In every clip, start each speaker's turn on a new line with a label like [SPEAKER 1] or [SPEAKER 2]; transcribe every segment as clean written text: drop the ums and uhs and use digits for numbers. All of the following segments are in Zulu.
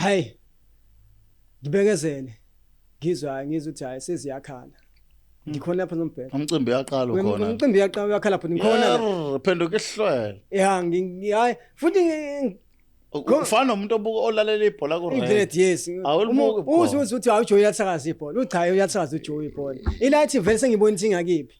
[SPEAKER 1] Hayi, ngibekezele, ngizwa, hayi, ngizwa ukuthi hayi, seziyakhala, ngikhona lapha nombheka.
[SPEAKER 2] Umcimbi uyaqala ukhona.
[SPEAKER 1] Umcimbi uyaqala, uyakhala futhi ngikhona la.
[SPEAKER 2] Yerr, phenduka isihlwele.
[SPEAKER 1] Ya, hayi futhi
[SPEAKER 2] Ufana nomuntu obuka olalela ibhola ku
[SPEAKER 1] red, yes.
[SPEAKER 2] Awulibuki ibhola.
[SPEAKER 1] Uzwe ukuthi hayi, uJoey uyathakaza ibhola, uthi hayi, uyathakaza uJoey ibhola, ilathi vele sengibona ukuthi ingakiphi.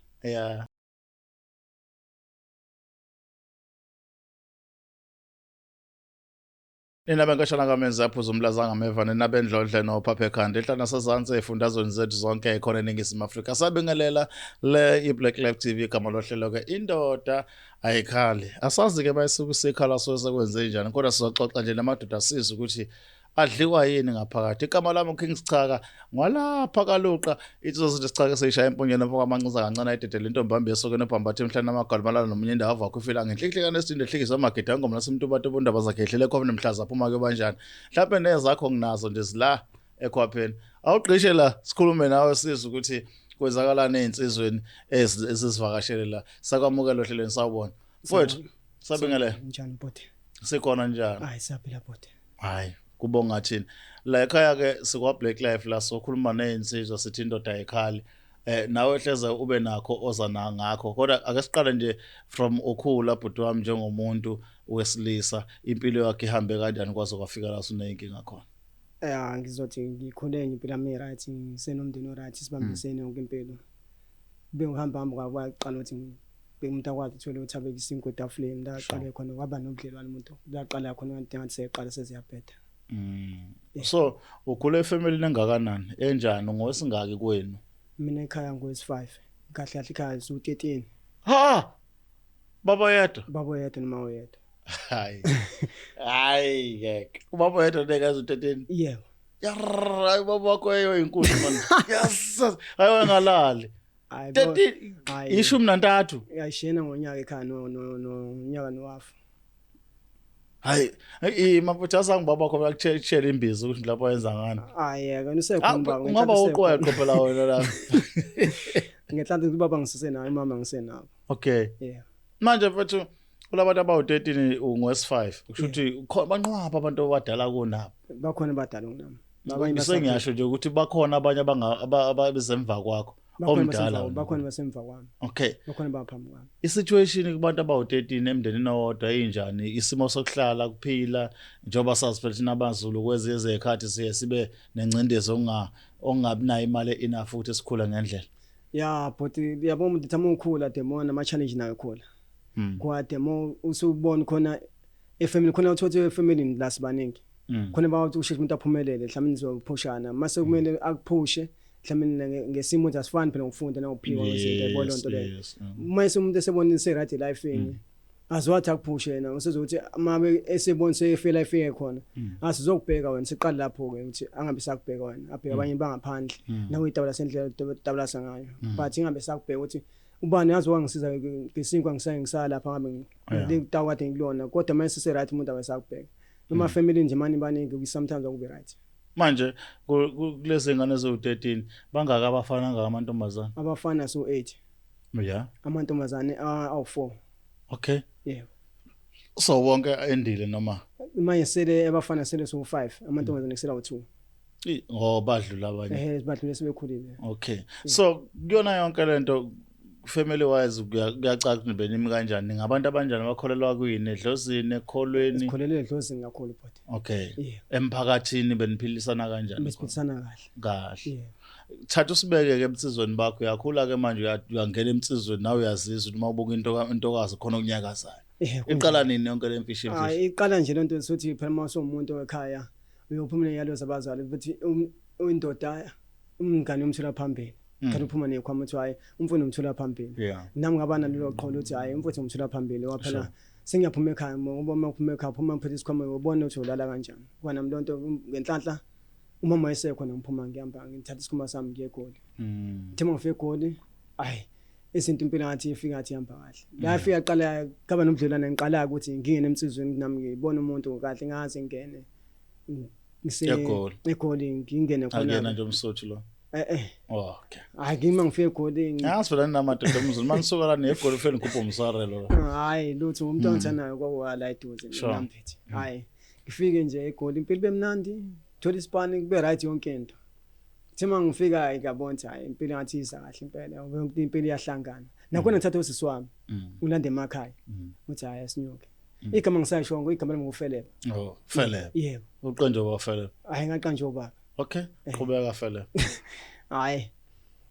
[SPEAKER 2] Nina benkashana kamenzi aphuza umlaza ngameva, nina bendlondle nophapha ekhanda enhla nasezansi ey'fundazweni zethu zonke khona eNingizimu Afrika. Sabingelela le i-Black Life TV, igama lohlelo-ke Indoda Ayikhali. Asazi-ke bayisuke isikhala suke sekwenze njani, kodwa sizoxoxa nje namadoda sizwe ukuthi adliwa yini ngaphakathi. Igama lami uKing Sichaka, ngwalapha kaLuqa, insizwa zethu Sichaka seyishaya empunyeni lapho kwamancinza kancane ayidedele intombi hambe esokeni obhambathe emhlane amagwala malala nomunye indawo avakho ifila ngenhlihlika nesithinde ehlikisa amagede angoma nasemntu bantu bondaba zakhe ehlele khona mhla zaphuma ke banjani. Mhlawumbe nezakho nginazo nje zila ekhwapheni. Awugqishe la sikhulume nawe sizwe ukuthi kwenzakalani ey'nsizweni ezisivakashele la. Sakwamukela ohlelweni, sawubona. Mfowethu, sabingelela.
[SPEAKER 1] Njani bhuti?
[SPEAKER 2] Sikhona, njani?
[SPEAKER 1] Hayi, siyaphila bhuti.
[SPEAKER 2] Hayi, kubonga thina. La ekhaya ke sikwa Black Life la sokhuluma nezinsizwa, sithi Indoda Ayikhali. Nawe hleze ube nakho oza na ngakho. Kodwa ake siqale nje from ukhula, bhuti wami, njengomuntu wesilisa, impilo yakhe ihambe kanjani kwaze kwafika la suneyinkinga khona?
[SPEAKER 1] Ya, ngizothi ngikhule impilo yami right, ngisenomndeni o-right, sibambisene yonke impilo. Kube ngihamba hamba kwaqala ukuthi umuntu akwazi ukuthola ukuthi abeke isinkwa etafuleni, la aqale khona kwaba nobudlelwane, umuntu laqala khona kanti ngathi seqala seziyabheda.
[SPEAKER 2] So ukhule efamily engakanani? Enjani? Ngowesingaki kwenu?
[SPEAKER 1] Mina ekhaya ngowesi-5, kahle kahle ekhaya siwu-13.
[SPEAKER 2] Ha! Baba yedwa?
[SPEAKER 1] Baba yedwa noma oyedwa.
[SPEAKER 2] Hayi. Hayi ngeke. Ubaba yedwa nekazi u13.
[SPEAKER 1] Yebo.
[SPEAKER 2] Yarr, hayi, baba wakho eyo inkulu man. Yes. Hayi, wengalali.
[SPEAKER 1] Hayi bo.
[SPEAKER 2] 13.
[SPEAKER 1] Hayi.
[SPEAKER 2] 13.
[SPEAKER 1] Yayishiyena ngonyaka ekhaya no nyaka nowafu.
[SPEAKER 2] Hayi, hayi mafutha asangi baba wakho bakutshela imbiza ukuthi lapho yenza ngani.
[SPEAKER 1] Hayi yeke usekhona ubaba.
[SPEAKER 2] Ungaba uqweqwe phela wena la.
[SPEAKER 1] Ngenhlanhla ukuthi ubaba ngisesenayo, umama ngisenabo.
[SPEAKER 2] Okay.
[SPEAKER 1] Yeah.
[SPEAKER 2] Manje mfethu, kulabantu abawu-13 ungowesi-5, kusho ukuthi banqwaba abantu abadala kunabo.
[SPEAKER 1] Bakhona abadala kunami. Abanye.
[SPEAKER 2] Ngisengiyasho nje ukuthi bakhona abanye abezemva kwakho
[SPEAKER 1] Bakhona.
[SPEAKER 2] Omdala wena.
[SPEAKER 1] Bakhona basemva kwami. Bakhona baphambi kwami.
[SPEAKER 2] I-situation kubantu abawu-13 emndenini owodwa injani, isimo sokuhlala, kuphila, njengoba sazi phela thina abaZulu kwezinye izikhathi siye sibe nengcindezi okungabi nayo imali enough ukuthi sikhule ngendlela?
[SPEAKER 1] Ya but yabo, umuntu uthi uma ukhula, the more nama challenge nayo khula. Kwa the more usubona khona efamily khona, uthothi efamily la sibaningi. Khona bathi usheshe umuntu aphumelele, mhlawumbe nizophushana mase kumele akuphushe mhlawumbe ngesimo ukuthi asifani phela ngokufunda nangokuphiwa kwezinto, yabo lonto leyo. Uma umuntu esebona ise-right elifini, aziwathi akuphushe yena, usezokuthi mabe esebona sefela efike khona, asizokubheka wena, siqale lapho-ke ukuthi angabe sakubheka wena, abheke abanye bangaphandle. Nawe itabula sendlela tabulasa ngayo, but ingabe sakubheka ukuthi ubani yazi wangisiza ngesinkwa, ngisaye ngisaya lapha ngabe ngitawu kade ngikulona. Kodwa uma sise-right umuntu abesakubheka noma family nje mani baningi, sometimes akube right.
[SPEAKER 2] Manje kulezi ngane eziwu-13, bangaka abafana, angaka amantombazane?
[SPEAKER 1] Abafana so-8. Amantombazane awu-4. Yebo.
[SPEAKER 2] So wonke endile noma?
[SPEAKER 1] Manje sele abafana sele so-5, amantombazane kusela u-2.
[SPEAKER 2] Ngoba badlula abanye.
[SPEAKER 1] Ehe, badlule sebekhulile.
[SPEAKER 2] Okay, so kuyona yonke lento, family wise, kuyacaca ukuthi benimi kanjani, ningabantu abanjani, abakholelwa kuyini, edlozini, ekholweni?
[SPEAKER 1] Sikholelwe edlozini kakhulu bhuti.
[SPEAKER 2] Emphakathini beniphilisana kanjani?
[SPEAKER 1] Besiphilisana kahle.
[SPEAKER 2] Kahle.
[SPEAKER 1] Yeah.
[SPEAKER 2] Thatha usibeke ke emsizweni bakho, uyakhula ke manje, uyangena emsizweni, nawe uyazizwa ukuthi uma ubuka into intokazi khona okunyakazayo. Iqala nini yonke le mfishi mfishi?
[SPEAKER 1] Hayi, iqala nje lento sothi phela uma usuwumuntu wekhaya uyophuma neyalo zabazali ukuthi indoda umngane umthola phambili. Khathi uphuma nekhwama uthi hayi, umfundo umthola phambili. Nami ngaba nalelo qholo ukuthi hayi, umfowethu ngimthola phambili waphela sengiyaphuma ekhaya, ngoba uma uphuma ekhaya uphuma uphethe isikhwama, ubone ukuthi ulala kanjani. Kwanami lonto, ngenhlanhla umama wayesekhona, ngiphuma ngihamba ngithatha isikhwama sami ngiye eGoli. Ngithe uma ngifika eGoli, ayi, izinto impilo ngathi ifika ngathi ihamba kahle. La ifika qala kaba nobudlelwane, ngiqala ukuthi ngingene emsizweni nami, ngibone umuntu kahle, ngaze ngingene ngise
[SPEAKER 2] EGoli.
[SPEAKER 1] eGoli ngingene
[SPEAKER 2] Akuyena
[SPEAKER 1] khona.
[SPEAKER 2] nje umSotho lo?
[SPEAKER 1] Eh.
[SPEAKER 2] Oh, okay.
[SPEAKER 1] Hayi, ngima ngifike eGoli.
[SPEAKER 2] Yazi phela namadoda emzini manisuka la neGoli ufike nikhupha umsarelo la.
[SPEAKER 1] Hayi lutho, umuntu ongithanayo kwakuwala eduze. Nambithi, hayi. Ngifike nje eGoli, impilo bemnandi, thola isipani, kube right yonke into. Thi uma ngifika ngiyabona ukuthi hayi, impilo ngathi iza kahle impela, yonke impilo iyahlangana. Nakhona ngithatha usisi wami, ulanda emakhaya, uthi hayi, asinyuke. Igama ngisayishongo, igama lami nguFeleba.
[SPEAKER 2] Oh, Feleba.
[SPEAKER 1] Yebo.
[SPEAKER 2] Uqanjwe waFeleba.
[SPEAKER 1] Hayi, ngaqanjwa ubaba.
[SPEAKER 2] Okay, qhubeka Feleba.
[SPEAKER 1] Hayi,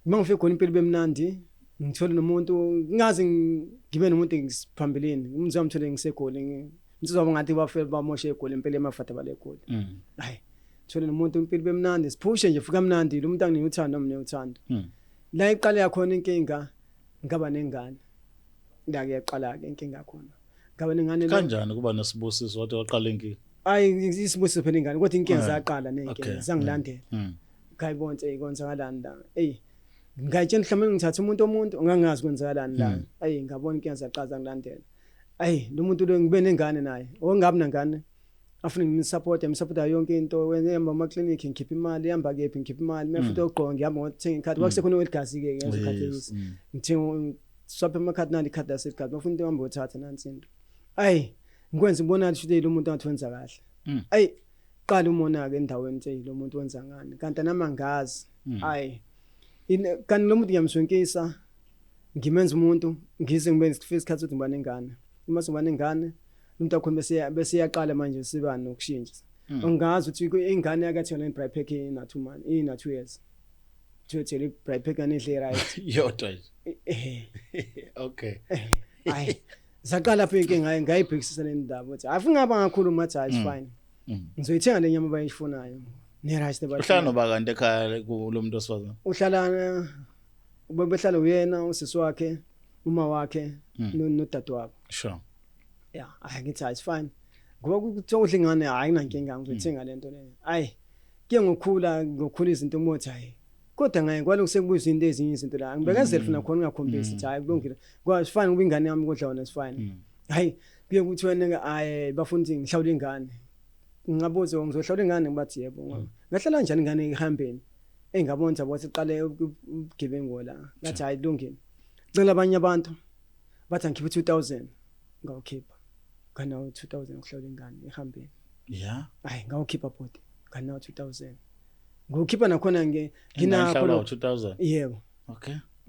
[SPEAKER 1] uma ngifike khona impilo bemnandi, ngithole nomuntu, ngingazi ngibe nomuntu ngisiphambilini, umzi wami ngithole ngisegoli, insizwa wami ngathi bafele bamoshe egoli impilo emafata balegoli. Hayi, thole nomuntu, impilo bemnandi, siphushe nje, fika mnandi lo muntu anginika uthando, nami uthando. La iqale yakhona inkinga, ngaba nengane la, kuyaqala ke inkinga khona, ngaba nengane la.
[SPEAKER 2] Kanjani kuba nesibusiso wathi waqala inkinga?
[SPEAKER 1] Hayi, isibusiso phela ingane, kodwa inkinga zaqala ney'nkinga zangilandela. Ngayibona ukuthi eyi, kwenzakalani la? Eyi, ngayitshela mhlawumbe ngithatha umuntu, omuntu ngangazi kwenzakalani la. Ayi, ngabona inkinga zaqala zangilandela. Ayi, lo muntu lo ngibe nengane naye, ongabi nangane, afune ngimsupport, ngimsupport yonke into, wena ehamba ama-clinic ngikhipha imali, ihamba kephi ngikhipha imali, uma futhi ogqoka ngihamba ngothenga ikhadi, kwakusekhona eligazi-ke ngezo khathi lezi. Ngithenga, swaphe amakhadi, nali ikhadi lasekhadi, bafuna into, hamba othatha nansi into. Ayi, ngikwenza ngibona ukuthi lo muntu ngathi wenza kahle. Ayi, qala umona-ke endaweni ukuthi lo muntu wenza ngani, kanti nami angazi. Ayi, kanti lo muntu ngiyamswenkisa, ngimenza umuntu, ngize ngibe sifike isikhathi sokuthi ngiba nengane. Uma sengiba nengane, umuntu wakhona bese iyaqala manje siba nokushintsha. Angazi ukuthi ingane yakathi yona i-braai pack ina 2 months, ina 2 years. Thethele i-braai pack anidle, right?
[SPEAKER 2] Yodwa nje.
[SPEAKER 1] Eh.
[SPEAKER 2] Okay.
[SPEAKER 1] Hayi, zaqala lapho inkinga, ngayibhekisisa le ndaba ukuthi hayi, ngaba ngakhuluma athi hayi, it's fine. Ngizoyithenga le nyama abayifunayo ne-rice.
[SPEAKER 2] Uhlala noba kanti ekhaya kulo muntu wesifazane?
[SPEAKER 1] Uhlala, behlala uyena, usisi wakhe, uma wakhe, nodadewabo. Ya, hayi, ngithi hayi, it's fine, ngoba kuthiwa udla ingane, hayi, nginankinga, ngizoyithenga lento leyo. Hayi, kuye ngokukhula ngokukhula izinto, umuthi hayi, kodwa ngaye kwaloku sekubuza into, ezinye izinto la ngibekezele funa khona, ungakhombisi ukuthi hayi, kulungile, kwa it's fine ngoba ingane yami kodla wona, it's fine. Hayi, kuye kuthi wena hayi, bafuna ukuthi ngihlawule ingane. Ngingabuza, ngizohlawula ingane? Ngibathi yebo. Ngahlala kanjani ingane ehambeni engabona ukuthi yabo siqale ubugebengu la? Ngathi hayi, kulungile, cela abanye abantu, bathi angikhiphe 2000, ngawukhipha nganawo 2000 ukuhlawula ingane ehambeni. Hayi, ngawukhipha bhuti, nganawo 2000, ngiwukhipha nakhona nginakho.
[SPEAKER 2] Ingahlawula 2000?
[SPEAKER 1] Yebo.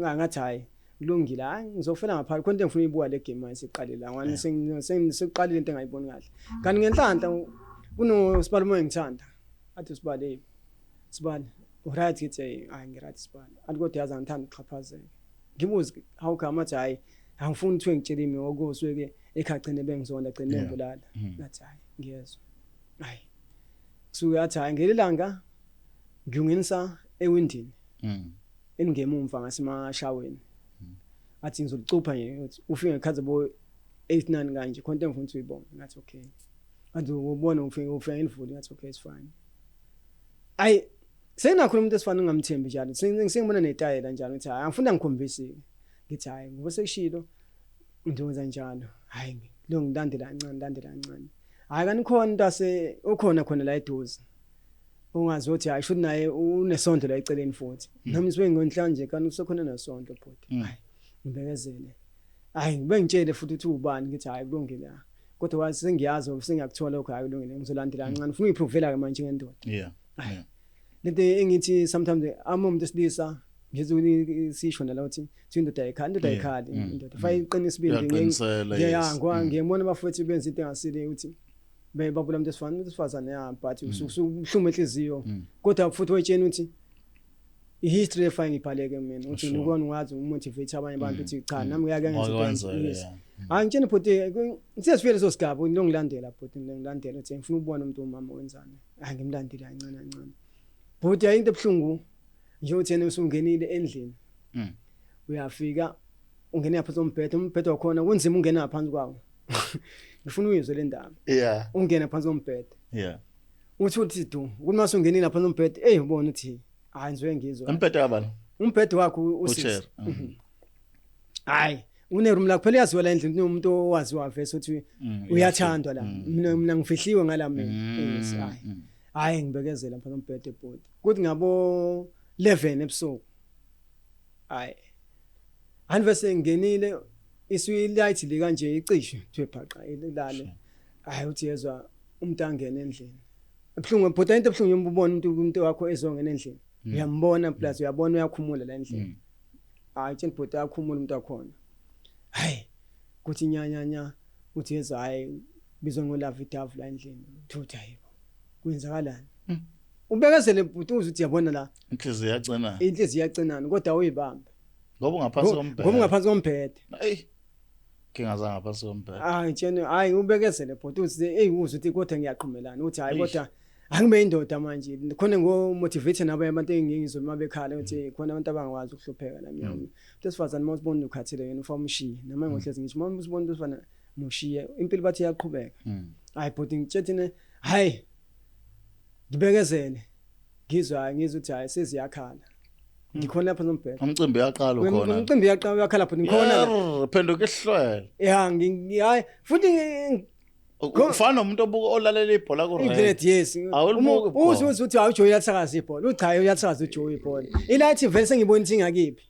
[SPEAKER 1] Ngathi hayi, kulungile, hayi, ngizofela ngaphandle khona into engifuna uyibuka le game manje siqale la ngani, sekuqalile into engayiboni kahle. Kanti ngenhlanhla kunosibali uma ngithanda, athi usibali, hey sibali, right? Ngithi hey, hayi, ngi-right sibali. Athi kodwa yazi angithanda ukuxhaphazeka. Ngibuze how come? Athi hayi, angifuni kuthiwe ngitshela imi okusuke ekhaya, gcine bengizonda, gcine bengibulala. Ngathi hayi, ngiyezwa. Hayi, kusuke athi hayi, ngelilanga ngiyungenisa ewindini engemumva ngasemashaweni, athi ngizolicupha nje ukuthi ufike ngekhathi bo 8 9 kanje, khona into engifuna ukuthi uyibone. Ngathi okay. Athi ubone ufike ngilivule. Ngathi okay, it's fine. Ayi, senakho umuntu esifana ungamthembi njalo, sengibona netayela njalo, ngithi hayi, angifuna ngikhombisike. Ngithi hayi, ngoba sekushilo ngizokwenza njalo. Hayi, lo ngilandela kancane, ngilandela kancane. Hayi, kanti khona into ase ukhona khona la eduze, ungazi ukuthi hayi, shuthi naye unesondlo la eceleni futhi. Nami sibe ngonhlanje, kanti usekhona nesondlo bhuti. Hayi, ngibekezele. Hayi, ngibe ngitshele futhi ukuthi ubani. Ngithi hayi, kulungile, kodwa wathi sengiyazi, sengiyakuthola lokho. Hayi, kulungile, ngizolandela kancane, ufuna uyiphrovela ke manje ngendoda. Lento engithi sometimes ama umuntu esilisa ngithi sisho nala ukuthi indoda ayikhali, indoda ayikhali, indoda fanele iqine isibindi.
[SPEAKER 2] Iyaqinisela,
[SPEAKER 1] Ngiya ngiyabona abafowethu benza into engasile ukuthi babula umuntu wesifazane, ya, but usubuhlungu enhliziyo, kodwa futhi wetshena ukuthi i-history efake ngibhaleke mina ukuthi ngikona ungazi umotivate abanye abantu ukuthi cha, nami ngiyake ngenza
[SPEAKER 2] Wake
[SPEAKER 1] into
[SPEAKER 2] wenza,
[SPEAKER 1] yes. Hayi, ngitshena bhuti, siyasifike leso sigaba, ngilongilandela bhuti, ngilandela ukuthi ngifuna ukubona umuntu umama wenzani. Hayi, ngimlandile kancane kancane bhuti. Hayi, into ebuhlungu nje uthi yena usungenile endlini, uyafika ungene ngaphansi kombhede, umbhede wakhona kunzima ungena ngaphansi kwawo. Ngifuna uyizwe le ndaba. Ungena phansi kombhede, uthi du ukuthi mase ungenile ngaphansi kombhede, ey, ubona ukuthi hayi, ngizoye ngizwe.
[SPEAKER 2] Umbhede kabani?
[SPEAKER 1] Umbhede wakho usisi.
[SPEAKER 2] Uchair.
[SPEAKER 1] Hayi, une-room lakho phela, uyaziwa la endlini, umuntu owaziwa vese ukuthi uyathandwa la. Mina ngifihliwe ngala mina. Yes, hayi, hayi, ngibekezela phansi kombhede bhuti, kuthi ngabo 11 ebusuku, hayi, anivese ngingenile, isu light le kanje icishe, kuthiwe phaqa ilale. Hayi, uthi yezwa. Umuntu angene endlini. Ebuhlungu bhuti, into ebuhlungu uma ubona umuntu wakho ezongena endlini. Uyambona plus uyabona uyakhumula la endlini. Hayi tshela bhuti, akhumula umuntu wakhona. Hayi kuthi nya nya nya, uthi yezwa, hayi, bizwa ngo-lovey dovey la endlini. Uthi hayibo, kwenzakalani? Ubekezele bhuti, uze uthi yabona la.
[SPEAKER 2] Inhliziyo iyacina.
[SPEAKER 1] Inhliziyo iyacinana, kodwa uyibambe.
[SPEAKER 2] Ngoba ungaphansi kombhede.
[SPEAKER 1] Ngoba ungaphansi kombhede.
[SPEAKER 2] Eyi, ngingaza ngaphansi kombhede.
[SPEAKER 1] Hayi tshena, hayi, ubekezele bhuti, uthi hey, uze uthi kodwa ngiyaqhumelana, uthi hayi, kodwa angibe indoda manje, khona ngo motivate nabanye abantu engingizwe uma bekhala ukuthi khona abantu abangakwazi ukuhlupheka nami. Umuntu wesifazane uma usibona ukhathele yena, ufuna umshiye noma ngohlezi ngisho uma usibona umuntu wesifazane mushiye, impilo bathi iyaqhubeka. Hayi bhuti, ngitshethine, hayi, ngibekezele, ngizwa, hayi, ngizwa ukuthi hayi, seziyakhala, ngikhona lapha nombhede.
[SPEAKER 2] Umcimbi uyaqala, ukhona.
[SPEAKER 1] Umcimbi uyaqala, uyakhala bhuti, ngikhona la.
[SPEAKER 2] Yerr, phenduka isihlwele.
[SPEAKER 1] Ya, hayi futhi
[SPEAKER 2] Ufana nomuntu obuka, olalela ibhola ku
[SPEAKER 1] Internet, yes.
[SPEAKER 2] Awulibuki
[SPEAKER 1] Uzwe
[SPEAKER 2] bukhoma.
[SPEAKER 1] Uthi hayi, uJoey uyathakaza ibhola, uthi hayi, uyathakaza uJoey ibhola, ilathi vele sengibona ukuthi ingakiphi.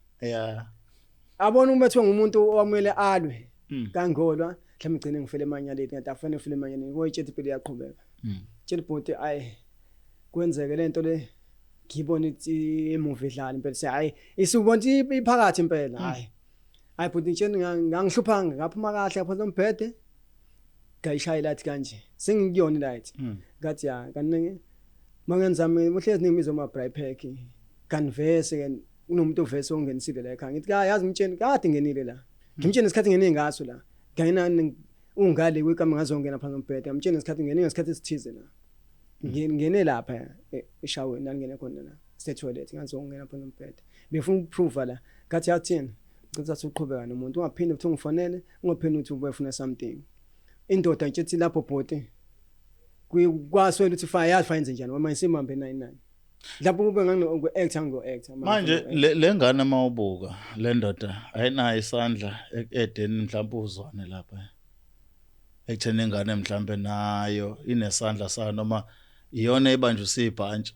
[SPEAKER 1] Abona uma ethiwa ngumuntu owamele alwe kangolwa, mhlawumbe igcine ngifele emanyaleni, kanti afanele ufele emanyaleni, koyitshethi impilo iyaqhubeka. Tshela bhuti, ayi, kwenzeke lento le, ngibona ukuthi imovie idlala impela, se hayi, isubona ukuthi iphakathi impela. Hayi hayi bhuti, ngitshela, ngangihluphanga, ngaphuma kahle ngaphansi kombhede, ngayishaya light kanje, sengikuyona light. Ngathi ya, kaningi mangenzami uhlezi ningimizo ma braai pack, kanti vese ke kunomuntu ovese ongenisile la ekhaya. Ngithi ka yazi, ngitsheni kade ngenile la, ngimtshene isikhathi ngene ngaso la, ngena ungale kwekama, ngazongena phansi kombhede, ngimtshene isikhathi ngene ngesikhathi esithize la. Ngene lapha eshaweni la, ngene khona la se toilet, ngazongena phansi kombhede, befuna ukuprove la. Ngathi yathini, ngicela uqhubeka nomuntu, ungaphinde uthi ungifonele, ungaphinde uthi ubefuna something. Indoda nje lapho bhuti, kwaswela ukuthi fa yazi fa yenze njani, mama isimambe 99 lapho kube ngangi-actor, ngizo-actor.
[SPEAKER 2] Manje le ngane, mawubuka le ndoda ayinayo isandla edeni, mhlawumbe uzwane lapha ekutheni ingane mhlawumbe nayo inesandla sayo, noma iyona ebanjwe ibhantshi?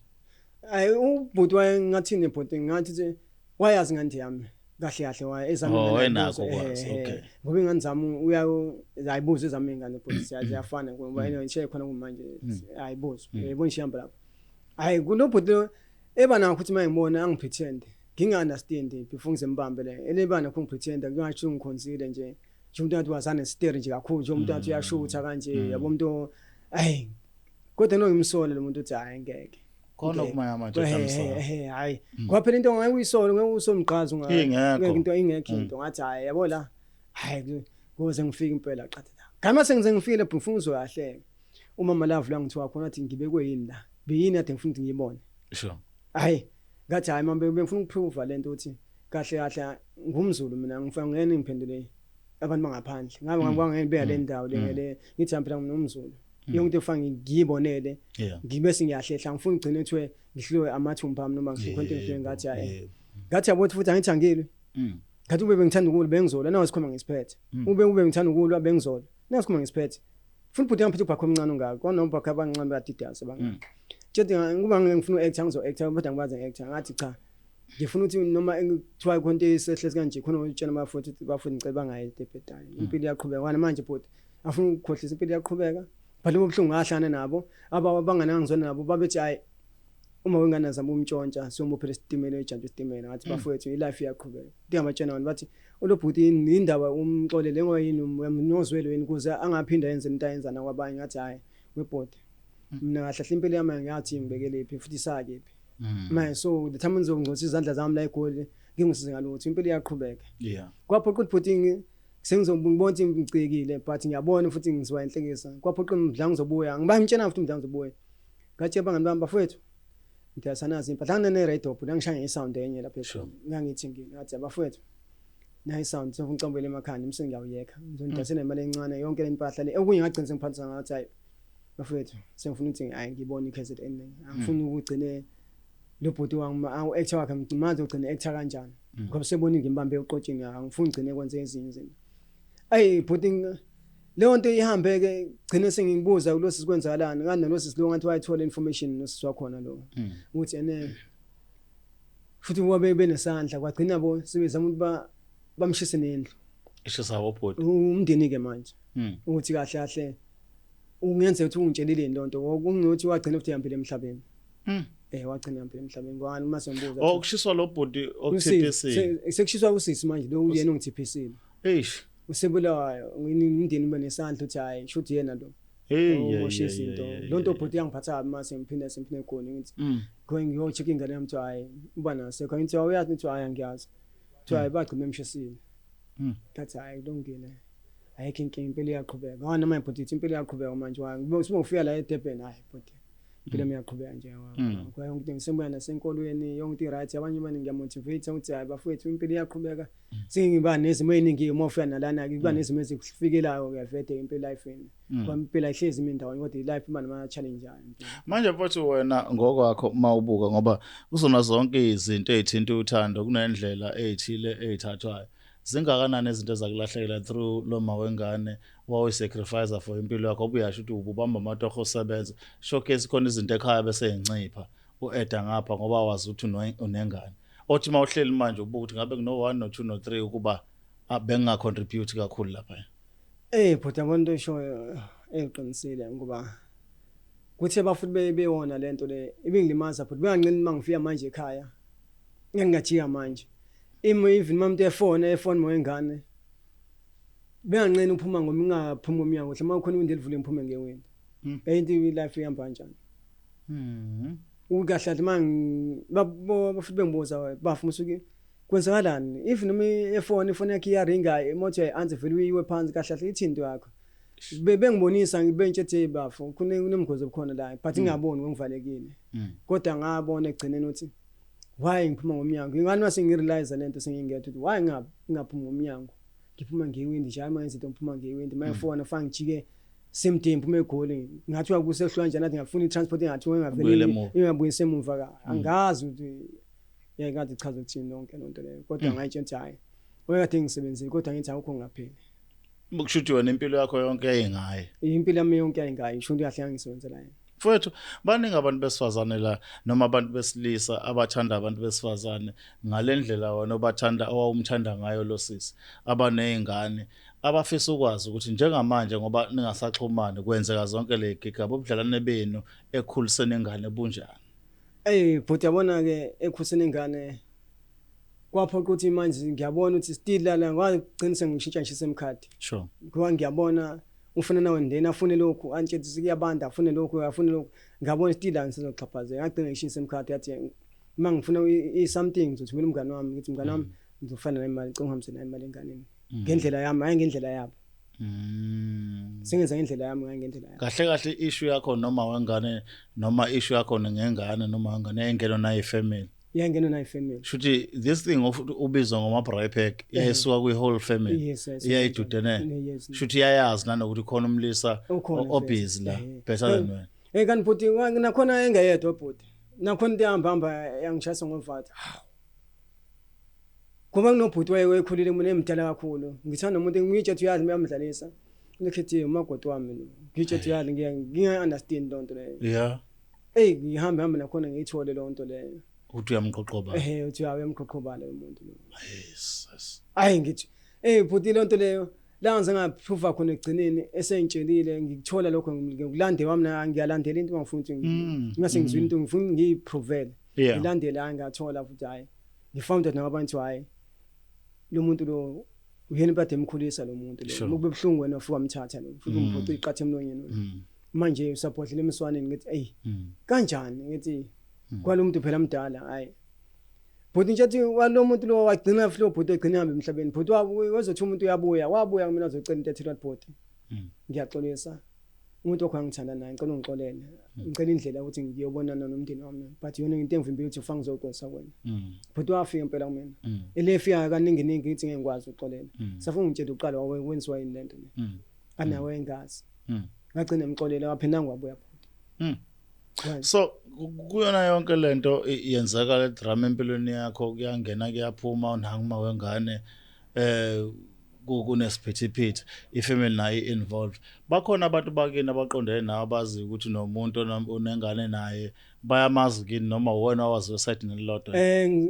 [SPEAKER 1] Hayi, ubhuti wayengathini bhuti, ngathi nje wayazi ngane yami kahle kahle, waye ezami.
[SPEAKER 2] Oh,
[SPEAKER 1] ingane
[SPEAKER 2] wayenakho
[SPEAKER 1] ayibuze,
[SPEAKER 2] ukwazi, okay.
[SPEAKER 1] Ngoba ingane zami uya ayibuze ezami ingane bhuti, ziyafana ngoba yena nje khona kumanje ayibuze, yebo, nje ihamba lapho. Hayi, kulobhuti lo eba nakho ukuthi mangibona angipretend, nginga understand before ngizembambe le eleba nakho, ngipretend ngingasho ngikhonzile nje nje umuntu athi wazana story nje kakhulu nje, umuntu athi uyashutha kanje, yabo, umuntu ayi, kodwa no ngimsole lo muntu uthi hayi, ngeke.
[SPEAKER 2] Khona
[SPEAKER 1] Ngeke.
[SPEAKER 2] kumaya manje
[SPEAKER 1] Ehe, ehe, hayi, ngoba phela into ngeke uyisole, ngeke usomqhaza unga
[SPEAKER 2] Ingekho.
[SPEAKER 1] ngeke into, ingekho into. Ngathi hayi, yabo la, hayi, kuze ngifike impela qatha la gama sengize ngifike, ngifuna uzoyahleka umama love la, ngithiwa khona athi ngibekwe yini la, beyini kade ngifuna ukuthi ngiyibone. Hayi, ngathi hayi mama, bengifuna ukuprove lento ukuthi kahle kahle ngumZulu mina, ngifuna ngene ngiphendule abantu bangaphandle ngabe ngabe ngeke le ndawo le le, ngithi phela ngumZulu, yonke into efana ngiyibonele. Ngibe sengiyahlehla, ngifuna ugcine kuthiwe ngihliwe amathumba ami noma ngihlukho into engifike, ngathi hayi. Ngathi yabo futhi angithi angilwi. Ngathi ube bengithanda ukulwa bengizola, nawe sikhuluma ngesiphethe. Ube ngithanda ukulwa bengizola, nawe sikhuluma ngesiphethe. Futhi bhuti, ngiphethe ubhakho omncane ungaka kona, ubhakho abancane bayadidasa bangaka. Tshedi kuba ngifuna u-actor, ngizo-actor, kodwa ngibazi ngi-actor. Ngathi cha, ngifuna ukuthi noma kuthiwa khona into esehlezi kanje khona, utshela abafundi ukuthi bafundi, ngicela bangayi ebhedayo, impilo iyaqhubeka. Wana manje bhuti, afuna ukukhohlisa, impilo iyaqhubeka, but lobo buhlungu ngahlangana nabo aba abangane ngizona nabo, babethi hayi, uma wengane zama umntshontsha, siyomuphela isitimela, ejantshi isitimela. Ngathi bafowethu, ilife iyaqhubeka. Ndingabatshena abantu bathi ulobhuti indaba umxolele ngoba yini, nozwelo yini, ukuze angaphinda yenze into ayenzana kwabanye. Ngathi hayi webhodi, mina kahle hle impilo yami ngiyathi ngibekelephi futhi isakephi manje, so the time ngizongcosa izandla zami la eGoli, ngingisize ngalutho, impilo iyaqhubeka. Kwaphoqa ukuthi bhuti sengizobona ukuthi ngicikile, but ngiyabona futhi ngizoba inhlekisa. Kwaphoqa mdla ngizobuya, ngibangitshena futhi mdla ngizobuya. Ngatshela abangani bami, bafowethu, ngiyasanazi impahla ngane radio bhuti, ngishaya ngesound enye lapha ekhaya, ngangithi ngathi abafowethu, nayi sound, sefuna ucambele emakhanda umsebenzi, ngiyawuyeka, ngizonidasela imali encane yonke le mpahla le. Okunye ngagcina sengiphathisa, ngathi hayi bafowethu, sengifuna ukuthi hayi, ngibone iKZN, angifuni ukugcine lo bhuti wami awu-actor wakhe manje, ugcine actor kanjani ngoba sebona ngimbambe eqotsheni, angifuni ngcine kwenze ezinye izinto. Ayi bhuti, leyo nto ihambe ke, gcine sengibuza kulo sisi kwenzakalani, kanti nalo sisi lo ngathi wayithola information nosisi wakhona lo ukuthi ene futhi wabe benesandla, kwagcina bo sebezama ukuthi ba bamshise nendlu.
[SPEAKER 2] Ishisa wobhuti.
[SPEAKER 1] Umndeni ke manje ukuthi kahle kahle. Ungenzeka ukuthi ungitshelile lonto okungukuthi wagcina futhi ehambile emhlabeni. Wagcina ehambile emhlabeni kwani uma sengibuza.
[SPEAKER 2] Oh, kushiswa lo bhuti oku-TPC.
[SPEAKER 1] Sekushiswa usisi manje lo uyena ongi-TPC.
[SPEAKER 2] Eish.
[SPEAKER 1] Usebulawayo umndeni ube nesandla uthi hayi shuthi yena lo.
[SPEAKER 2] Hey,
[SPEAKER 1] Omosha izinto. Lonto bhuti yangiphatha kabi mase ngiphinde semphinde khona ngithi going ngiyo-check ingane yami, kuthiwa hayi uba nasekho. Ngithi awuyazi, ngithi hayi angiyazi. Kuthiwa hayi bagcina bemshisile. Ngathi hayi kulungile. Ayikho inkinga, impilo iyaqhubeka. Ngoba noma bhuti ithi impilo iyaqhubeka manje wa ufika la eDurban, hayi bhuti impilo yami iyaqhubeka nje. Kwa yonke into ngisebuya nasenkolweni, yonke into right, abanye bani ngiyamotivate ukuthi hayi bafowethu impilo iyaqhubeka. Singiba nezimo eziningi uma ufika nalana kuba nezimo ezikufikelayo ke vele impilo life-ini. Ngoba impilo ayihlezi imi ndawonye kodwa i-life iba nama-challenge ayo impilo.
[SPEAKER 2] Manje mfowethu, wena ngokwakho mawubuka, ngoba kuzona zonke izinto ezithinta uthando kunendlela ezithile ezithathwayo. Zingakanani izinto ezakulahlekela through lo ma wengane wawuyisacrifice for impilo yakho? Ubuyasho ukuthi ububamba amatoho osebenza. Showcase khona izinto ekhaya bese yincipha. U-eda ngapha ngoba wazi ukuthi unengane. Othi mawuhleli manje ubuka ukuthi ngabe kuno 1 no 2 no 3 ukuba benginga contribute kakhulu lapha.
[SPEAKER 1] Bhuti, yabona into eshoyo eqinisile ngoba kuthe bafuthi bewona lento le ibingilimaza bhuti, bengancini uma ngifika manje ekhaya ngingajika manje imo even uma umuntu efona moyengane benganceni uphuma ngoba ngingaphuma ngomnyango, mhlawumbe uma kukhona iwindi elivule ngiphume ngewindi. Into i-life ihamba kanjani? Ukahle kahle uma futhi bengibuza bafu musuke kwenzakalani, if noma efona ifoni yakhe iyaringa, imoto yayi-answer vele uyiwe phansi, kahle kahle ithi into yakho. Bengibonisa ngibentshe hey bafo kunemgozi obukhona la, but ngingaboni ngivalekile. Kodwa ngabona ekugcineni ukuthi why ngiphuma ngomnyango, ingani mase ngirealize lento sengingedwa ukuthi why ngingaphumi ngomnyango, ngiphuma ngewindi nje, hayi manje izinto ngiphuma ngewindi mayefona fana ngijike same day ngiphume eGoli, ngathiwa kusehlwa kanjani, athi ngafuna i-transport engathiwa
[SPEAKER 2] Ubuyele
[SPEAKER 1] engavele
[SPEAKER 2] emuva.
[SPEAKER 1] ingabuyise emuva ka angazi ukuthi yayikade ichaza ukuthini yonke lonto leyo, kodwa ngayitshela ukuthi hhayi wayekade ngisebenzile, kodwa ngithi awukho ngapheli.
[SPEAKER 2] Kusho ukuthi wena impilo yakho yonke yayingaye.
[SPEAKER 1] Impilo yami yonke yayingayi, sho ukuthi kahle ngangisebenzela yena.
[SPEAKER 2] Mfowethu, baningi abantu besifazane la noma abantu besilisa abathanda abantu besifazane ngalendlela wena obathanda owawumthanda ngayo lo sisi, abanezingane, abafisa ukwazi ukuthi njengamanje ngoba ningasaxhumani kwenzeka zonke le gigaba, ubudlelwane benu ekukhuliseni ingane bunjani?
[SPEAKER 1] Ey bhuti, yabona ke ekhuliseni ingane kwaphoqa ukuthi manje ngiyabona ukuthi still lana ngagcina sengishintsha ngisho emkhadi. Ngoba ngiyabona ufuna nawe ndena afune lokhu, antshetshe kuyabanda, afune lokhu, afune lokhu, ngiyabona still la ngisezoxhaphazeka, ngagcina ngishintsha emkhadi, yathi uma ngifuna i-something ngizothumela umngane wami, ngithi mngane wami ngizofana nemali, ngicela ungihambise nayo imali enganeni ngendlela yami, hayi ngendlela yabo. Sengenza ngendlela yami, hayi ngendlela yabo.
[SPEAKER 2] Kahle kahle issue yakho noma wengane noma issue yakho ngengane noma wengane yayingena nayo ifamily.
[SPEAKER 1] Iyangena nayo ifamily.
[SPEAKER 2] Shuthi this thing of ubizwa ngoma braai pack yayisuka kwi whole family.
[SPEAKER 1] Yes.
[SPEAKER 2] Iyayidudene.
[SPEAKER 1] Yes.
[SPEAKER 2] Shuthi iyayazi nanokuthi khona umlisa
[SPEAKER 1] Ukhona
[SPEAKER 2] obusy la better than wena.
[SPEAKER 1] Kanti bhuti nakhona engeyedwa bhuti. Nakhona into ehamba hamba yangishayisa ngovatha. Hawu. Ngoba kunobhuti wayekhulile mina emdala kakhulu. Ngithanda umuntu ngitshe uthi uyazi uyamdlalisa. Ngikhethe umakoti wami lo. Ngitshe uthi uyazi ngiya understand lonto leyo. Ey ngihambe hambe nakhona ngiyithole lonto leyo.
[SPEAKER 2] Uthi uyamqoqoba.
[SPEAKER 1] Uthi uyamqoqobala lo muntu lo.
[SPEAKER 2] Yes.
[SPEAKER 1] Ayi ngithi bhuti lonto leyo la ngize ngaprove khona egcineni esengitshelile ngikuthola lokho ngikulandela wami na ngiyalandela into ngifuna ukuthi ngase ngizwe into ngifuna ngiyiprovele. Ngilandele hayi ngathola futhi hayi ngifound out nabantu hayi lo muntu lo uyena impade emkhulisa lo muntu lo. Kube buhlungu wena ufika umthatha lo futhi umphoqa iqathe emlonyeni wena. Manje usabhodlela emswaneni ngithi ey kanjani ngithi kwalo muntu phela mdala hayi bhuti nje athi walo muntu lo wagcina flow bhuti egcina hamba emhlabeni bhuti wazothi umuntu uyabuya wabuya kumina azocela into ethile bhuti ngiyaxolisa umuntu wakho angithanda naye ngicela ungixolele ngicela indlela ukuthi ngiyobonana nomndeni wami but yona into engivimbile ukuthi ufanga ngizoxolisa kuwena bhuti wafika impela kumina elefika kaningi ningi ngithi ngeke ngikwazi ukuxolela safuna ungitshela uqala wenziwa yini lento le anawe engazi ngagcina ngimxolela waphinda wabuya bhuti.
[SPEAKER 2] So kuyona yonke lento yenzeka le drama empilweni yakho, kuyangena kuyaphuma unhanguma wengane, kunesiphithiphithi, ifamily nayo involved, bakhona abantu bakini abaqondene nawe abazi ukuthi nomuntu onengane naye bayamazi kini noma wena wazi weside nelilodwa?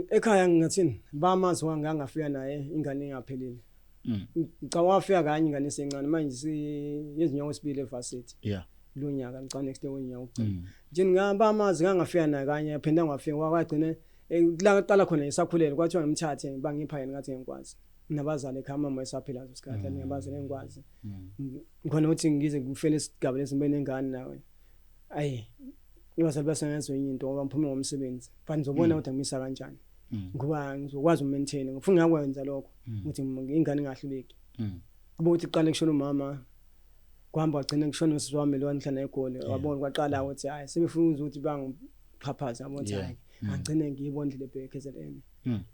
[SPEAKER 1] Ekhaya ngingathini bamazi wangangafika naye ingane ingaphelile. Ngicabanga wafika kanye ingane esencane manje siyezinyanga esibili evarsity. Kulo nyaka ngicabanga next year unyaka ugcina. Nje ngihamba amazi ngangafika naye kanye phinda ngafika kwagcina la qala khona isakhulele kwathiwa ngimthathe bangipha yena ngathi ngikwazi. Nabazali ekhaya mama esaphila leso sikhathi ngiyabazela ngikwazi. Ngikhona ukuthi ngize ngifele isigaba lesi ngibe nengane nawe. Ayi abazali basengenza enye into ngoba ngiphume ngomsebenzi. But ngizobona ukuthi ngimisa kanjani. Ngoba ngizokwazi umaintain ngifuna ngakwenza lokho ukuthi ingane ingahluleki. Kube ukuthi kuqale kushona umama kuhamba wagcina kushona usisi wami lo ngihlala eGoli wabona kwaqala ukuthi hayi sebefuna ukuthi bangixhaphaze yabona ukuthi hayi angigcine ngiyibona indlela ebheke KZN.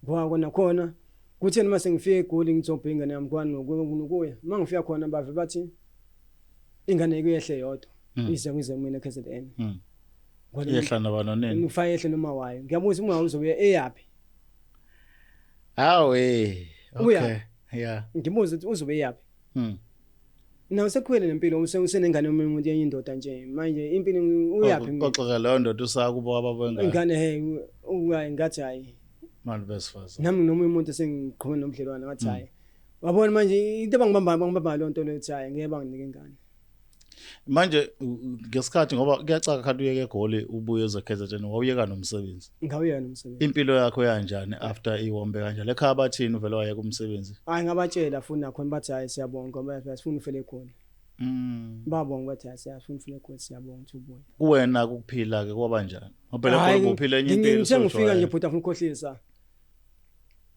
[SPEAKER 1] Ngoba kona khona kutheni uma sengifika eGoli ngizobheka ingane yami kwani nokuya uma ngifika khona bave bathi ingane ikuyehle yodwa ize kuze kumina KZN.
[SPEAKER 2] Yehla nabanoneni.
[SPEAKER 1] Ngifake yehle noma wayo. Ngiyabuza uma uzobuya eyaphi?
[SPEAKER 2] Hawe. Okay. Yeah.
[SPEAKER 1] Ngibuza ukuthi uzobe eyaphi? Nawe sekukhwele nempilo usenengane yomunye umuntu yenye indoda nje. Manje impilo uyaphi
[SPEAKER 2] mina? Xoxeka leyo ndoda usakubo kwababa wengane.
[SPEAKER 1] Ingane hey uyayi ngathi hayi.
[SPEAKER 2] Manje besifazane.
[SPEAKER 1] Nami nomunye umuntu sengiqhubeka nomdlelwane ngathi hayi. Wabona manje into abangibamba bangibamba lonto leyo ukuthi hayi ngeke banginike ingane.
[SPEAKER 2] Manje ngesikhathi ngoba kuyacaca khathi uyeke eGoli ubuye uze KZN wawuyeka nomsebenzi.
[SPEAKER 1] Ngawuyeka nomsebenzi.
[SPEAKER 2] Impilo yakho yanjani after iwombe kanjalo? Ekhaya bathini uvele wayeka umsebenzi?
[SPEAKER 1] Hayi ngabatshela futhi nakhona bathi hayi siyabonga ngoba sifuna ufele eGoli. Babonga bathi hayi siyafuna ufele eGoli siyabonga ukuthi ubuye.
[SPEAKER 2] Kuwena ukuphila ke kwaba njani? Ngoba phela eGoli ubuphila enye impilo.
[SPEAKER 1] Ngifika nje bhuti afuna ukukhohlisa.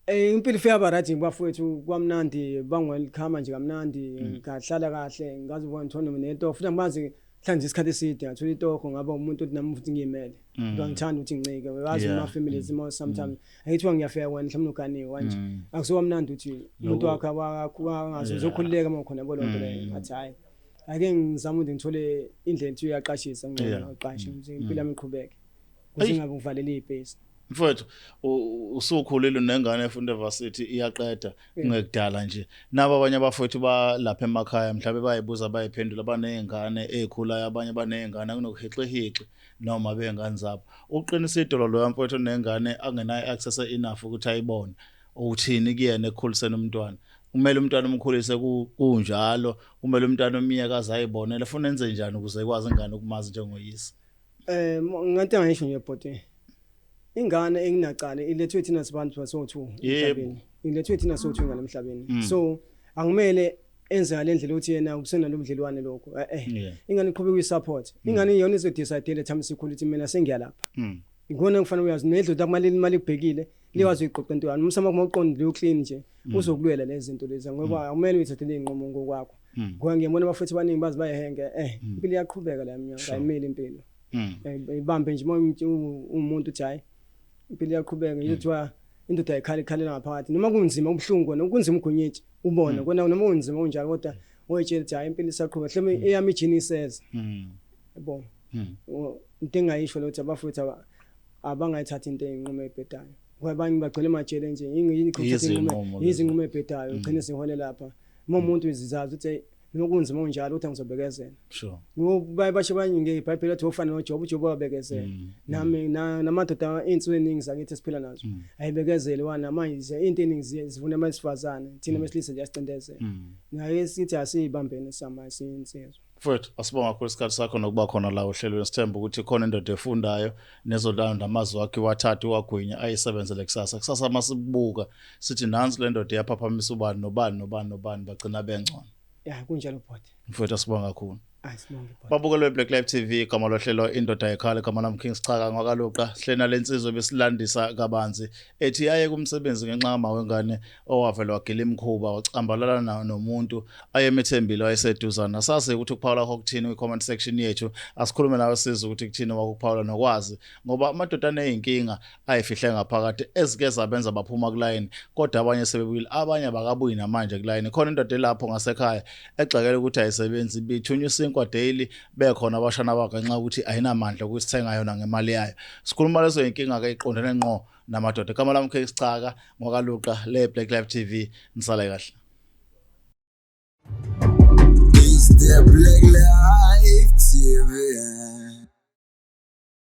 [SPEAKER 1] Impilo ifika ba right bafowethu kwamnandi bangwelcome nje kamnandi ngahlala kahle ngazi ubona ngithola nento futhi angibazi mhlawumbe isikhathi eside ngathola itoho ngaba umuntu othi nami futhi ngiyimele. Into angithanda ukuthi ngincike ngazi ama families mo sometimes ayithiwa ngiyafika wena mhlawumbe uganiwe kanje. Akusiwa mnandi ukuthi umuntu wakhe wangazi uzokhululeka uma ukhona yabo lonto leyo ngathi hayi ake ngizame ukuthi ngithole indlela ethi uyaqashisa ngcono uqashe ukuthi impilo yami iqhubeke. Kuze ngabe ngivalele ibhesi.
[SPEAKER 2] Mfowethu usukhulile nengane efunda evarsity iyaqeda kungekudala nje. Nabo abanye abafowethu balapha emakhaya mhlawumbe bayibuza bayiphendula banezingane ezikhulayo abanye banezingane kunokuhixihixi noma bengane zabo. Uqinisa idolo loya mfowethu onengane angenayo access enough ukuthi ayibone. Uthini kuyena ekukhuliseni umntwana? Kumele umntwana umkhulise kunjalo, kumele umntwana umyeke aze ayibonele funa enze njani ukuze ekwazi ingane ukumazi njengoyise?
[SPEAKER 1] Ngathi angisho nje bhuti. Ingane enginacala ilethwe thina sibantu baso2 emhlabeni. Ilethwe thina so2 ingane emhlabeni. So angimele enze ngale ndlela ukuthi yena usenalobudlelwane lokho. Ingane iqhubeka uyisupport. Ingane iyona izodecide le time sikhulu ukuthi mina sengiyalapha. Ikona kufanele uyazi nedlozi kumele imali ikubhekile likwazi uyiqoqa into yami. Umsamo kuma uqondile uclean nje uzokulwela lezi zinto lezi ngoba akumele uyithathele inqumo ngokwakho. Ngoba ngiyabona abafethu abaningi bazi bayehenge impilo iyaqhubeka la eminyaka ayimile impilo. Ibambe nje uma umuntu uthi hayi impilo iyaqhubeka nje kuthiwa indoda ayikhala ikhalela ngaphakathi noma kunzima ubuhlungu kona kunzima ugunyetshe ubona kona noma kunzima kunjalo kodwa oyitshela ukuthi hayi impilo isaqhubeka mhlawumbe eyami ijini iseza. Yabo. Into engayisho lo ukuthi abafowethu abangayithathi into eyinqumo ebhedayo. Ngoba abanye bagcwele emajele nje inqumo izinqumo ebhedayo ugcine sihole lapha. Uma umuntu uzizazi ukuthi noma kunzima kunjalo uthi angizobekezela.
[SPEAKER 2] Sure.
[SPEAKER 1] Ngoba basho abanye ngeBhayibheli athi ofana noJob, uJob wabekezela. Nami namadoda insuku eningi zakithi esiphila nazo. Ayibekezele wana manje into eningi zivuna amasifazane, thina besilisa nje sicindezela. Naye sithi asibambene sama sinsizwa.
[SPEAKER 2] Mfowethu asibonga kakhulu isikhathi sakho nokuba khona la ohlelweni sithemba ukuthi khona indoda efundayo nezolanda amazwi akhe iwathathe iwagwinye ayisebenzele kusasa. Kusasa masibuka sithi nansi le ndoda iyaphaphamisa ubani nobani nobani nobani bagcina bengcono.
[SPEAKER 1] Ya kunjalo bhuti.
[SPEAKER 2] Mfowethu asibonga kakhulu.
[SPEAKER 1] Asibonge bhuti.
[SPEAKER 2] Babukelwe Black Life TV igama lohlelo indoda ekhala igama lami King Sichaka ngwakaluqa sihlena lensizwe besilandisa kabanzi ethi yaye kumsebenzi ngenxa kama wengane owavela wagila imkhuba wacambalala nomuntu ayemethembile wayeseduzane. Asazi ukuthi ukuphawula kwakho kuthini kwi-comment section yethu. Asikhulume nawe sizwe ukuthi kuthini wakuphawula nokwazi ngoba amadoda aney'nkinga ayifihle ngaphakathi ezike zabenza baphuma kulayini kodwa abanye sebebuyile abanye abakabuyi namanje kulayini. Khona indoda elapho ngasekhaya egxekela ukuthi ayisebenzi ibithunywa isinkwa daily bekhona abashana bakhe ngenxa yokuthi ayinamandla okusithenga yona ngemali yayo. Sikhuluma lezo y'nkinga-ke iqondene ngqo namadoda. Igama lami King Sichaka ngwakaLuqa le Black Life TV nisale kahle.
[SPEAKER 3] It's the Black Life TV.